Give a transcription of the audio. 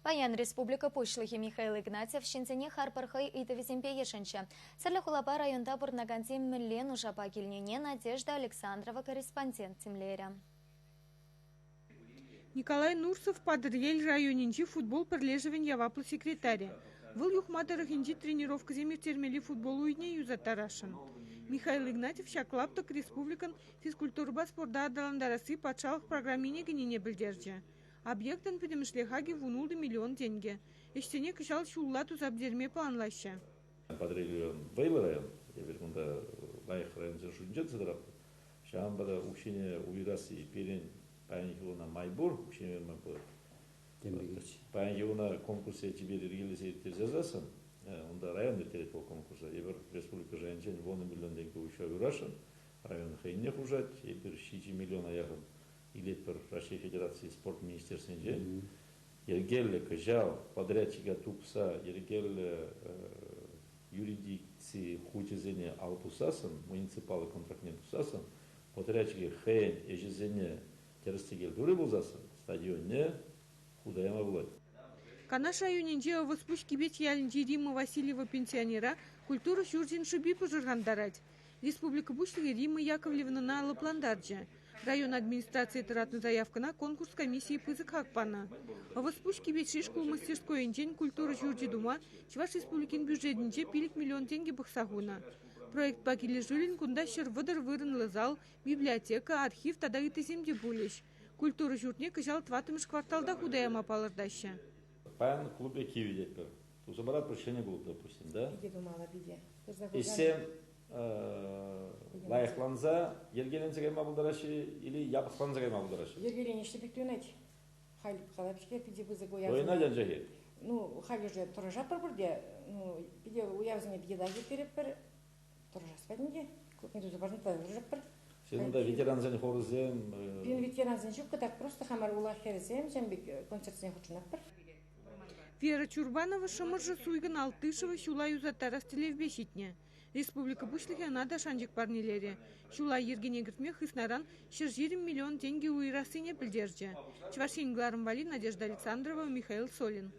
Паян республика Пуҫлӑхӗ Михаил Игнатьев ҫынсене харпӑр хӑй ыйтӑвӗсемпе йышӑнчӗ. Тӗрлӗ хулапа районта пурӑнакансем мӗнле нушапа килнине Надежда Александрова корреспондент тимлерӗ. Николай Нурсов Патӑрьел районӗнчи футбол пӗрлешӗвӗн яваплӑ секретарӗ. Вӑл Юхма тӑрӑхӗнчи тренировкӑсем ирттермелли футбол уйне юсаттарасшӑн. Михаил Игнатьев ҫак лаптӑк республикӑн физкультурӑпа спорта аталантарасси патшалӑх программине кӗнине пӗлтерчӗ. Объектӑн пӗтӗмӗшле хакӗ 16 миллион тенкӗ. Ӗҫсене кӑҫал ҫулла туса пӗтерме планлаҫҫӗ. Патӑрьел район вӑйлӑ район. Эпир кунта лайӑх районсен шутӗнче тӑрса тӑратпӑр. Ҫавӑнпа та укҫине уйӑрасси пирӗн паянхи куна май пур, укҫине уйӑрма пулать. Паянхи куна конкурсне чипер йӗркелесе ирттерсе ярсассӑн, унта район ирттерет вӑл конкурса. Эпир республика шайӗнчен 10 миллион тенкӗ укҫа уйӑрасшӑн. Район хӑйне хушать. Эпир 7 миллиона яхӑн илетпӗр Раҫҫей Федераци спорт министерствинчен. Йӗркеллӗ кӑҫал подрядчика тупса йӗркеллӗ юридици хучӗсене ал пуссассӑн, муниципаллӑ контрактне пуссассӑн, подрядчикӗ хӑйӗн ӗҫӗсене тӗрӗс-тӗкел турӗ пулсассӑн стадионне хута яма пулать. Канаш районӗнчи Ӑвӑспуҫ Кипеч ялӗнчи Римма Васильева пенсионера культура ҫурчӗн шӑпи пӑшӑрхантарать. Республика Пуҫлӑхӗ Римма Яковлевнӑна лӑплантарчӗ. Район администрацийӗ тӑратнӑ заявкӑна конкурс комиссийӗ пысӑк хак панӑ. Ӑвӑспуҫ Кипечри шкул мастерскойӗнчен культура ҫурчӗ тума Чӑваш Республикин бюджетӗнче 5 миллион тенкӗ пӑхса хунӑ. Проектпа килӗшӳллӗн кунта 130 вырӑнлӑ зал, библиотека, архив тата ыттисем те пулӗҫ. Культура ҫуртне кӑҫал тӑваттӑмӗш кварталта хута яма палӑртаҫҫӗ. Паян клубе кивӗ тетпӗр. Туса паратпӑр ҫӗнӗ клуб, допустим, да? Питӗ тумалла, питӗ. Ӗҫсем лайӑхланса, йӗркеленсе кайма пултараҫҫӗ или япӑхланса кайма пултараҫҫӗ? Йӗркеленеҫҫӗ пек туйӑнать. Халь калап-ҫке, питӗ пысӑк уяв. Туйӑнать анчах-и? Ну, халь уже тӑрӑшатпӑр пурте. Ну, питӗ уявсене питӗ лайӑх ирттеретпӗр. Тӑрӑшас патӗнче. Клубне туса парсан тӑрӑшатпӑр. Сирӗн унта ветерансен хорӗсем? Пирӗн ветерансен ҫук, так просто хамӑр улах хӗрӗсем ҫавӑн пек концертсене хутшӑнатпӑр. Вера Чурбанова Шӑмӑршӑ Суйкӑн Алтышева ҫула юсаттарас тӗллевпе ҫитнӗ. Республика Пуҫлӑхӗ ӑна та шанчӑк парнелерӗ. Ҫула йӗркене кӗртме хыснаран 120 миллион тенкӗ уйӑрассине пӗлтерчӗ. Чӑваш Ен кӑларӑм валли Надежда Александрова, Михаил Солин.